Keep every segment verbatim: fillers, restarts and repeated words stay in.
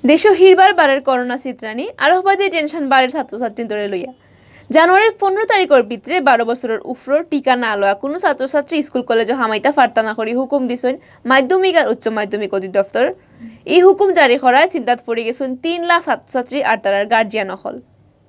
দেশো হিরবার বাড়ের করোনা ছিতরানি, আরো বাদে টেনশন বাড়ের ছাত্রছাত্রীন্তরে লইয়া। জানুয়ারির পনেরো তারিখর ভিতরে বারো বছরর উপরর টিকা না লওয়া কুনু ছাত্রছাত্রী স্কুল কলেজো হামাইতা পারতা না করি হুকুম দিছইন মাধ্যমিক আর উচ্চ মাধ্যমিক অধিদপ্তর। ই হুকুম জারি করায় চিন্তাত পড়ি গেছইন তিন লাখ ছাত্রছাত্রী আর তারার গার্জিয়ান অকল।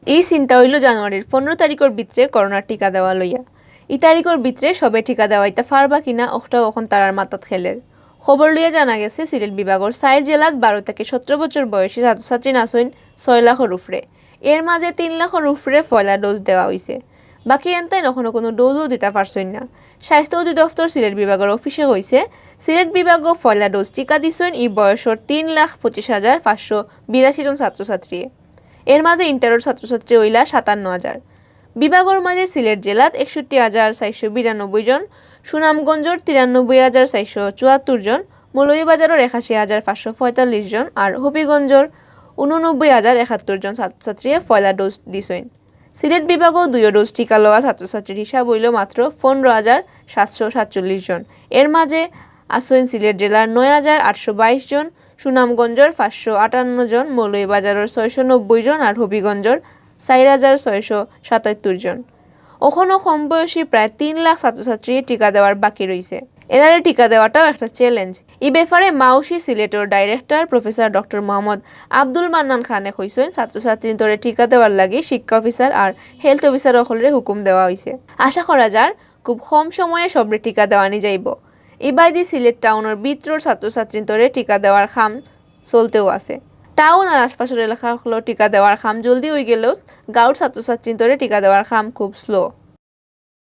ই চিন্তা অইলো জানুয়ারির পনেরো তারিখর ভিতরে করোনার টিকা দেওয়া লইয়া। ই তারিখর ভিতরে সবে টিকা দেওয়াইতা পারবা কিনা অখটাও অখন তারার মাথাত খেলের। খবর লইয়া জানা গেছে, সিলেট বিভাগর চাইর জেলাত বারো থাকি সতেরো বছর বয়সী ছাত্রছাত্রী আছইন ছয় লাখর উপরে। এর মাঝে তিন লাখর উপরে পয়লা ডোজ দেওয়া অইছে। বাকি এনতাইন অখনো কুনু ডোজও দিতা পারছইন না। স্বাস্থ্য অধিদপ্তর সিলেট বিভাগর অফিসে কইছে, সিলেট বিভাগও পয়লা ডোজ টিকা দিছইন ই বয়সর তিন লাখ পঁচিশ হাজার পাঁচশো বিরাশি জন ছাত্রছাত্রীয়ে। এর মাঝে ইন্টারর ছাত্রছাত্রী অইলা সাতান্ন হাজার। বিভাগর মাঝে সিলেট জেলাত একষট্টি হাজার চারশো বিরানব্বই জন, সুনামগঞ্জর তিরানব্বই হাজার চারশো চুয়াত্তর জন, মৌলভীবাজারর একাশি হাজার পাঁচশো পঁয়তাল্লিশ জন আর হবিগঞ্জর উননব্বই হাজার একাত্তর জন ছাত্রছাত্রীয়ে পয়লা ডোজ দিছইন। সিলেট বিভাগও দুইও ডোজ টিকা লওয়া ছাত্রছাত্রীর হিসাব অইলো মাত্র পনেরো হাজার সাতশো সাতচল্লিশ জন। এর মাঝে আছইন সিলেট জেলার নয় হাজার আটশো বাইশ জন, সুনামগঞ্জর পাঁচশো আটান্ন জন, মৌলভীবাজারর ছয়শো নব্বই জন আর হবিগঞ্জর চাইর হাজার ছয়শো সাতাত্তর জন। অখনো কম বয়সী প্রায় তিন লাখ ছাত্রছাত্রী টিকা দেওয়ার বাকি রইছে। এরারে টিকা দেওয়াটাও একটা চ্যালেঞ্জ। ই ব্যাপারে মাউশি সিলেটর ডাইরেক্টর প্রফেসর ডক্টর মোহাম্মদ আব্দুল মান্নান খানে কইছইন, ছাত্রছাত্রীন্তরে টিকা দেওয়ার লাগি শিক্ষা অফিসার আর হেলথ অফিসার অকলরে হুকুম দেওয়া অইছে। আশা করা যার খুব কম সময়ে সবরে টিকা দেওয়ানি যাইবো। ইবাদি সিলেট টাউনর ভিতরর ছাত্রছাত্রীন্তরে টিকা দেওয়ার কাম চলতেও আছে। টাউন আর আশপাশর এলাকা অকলো টিকা দেওয়ার কাম জলদি অইগেলেও গাঁওর ছাত্রছাত্রীন্তরে টিকা দেওয়ার কাম খুব স্লো।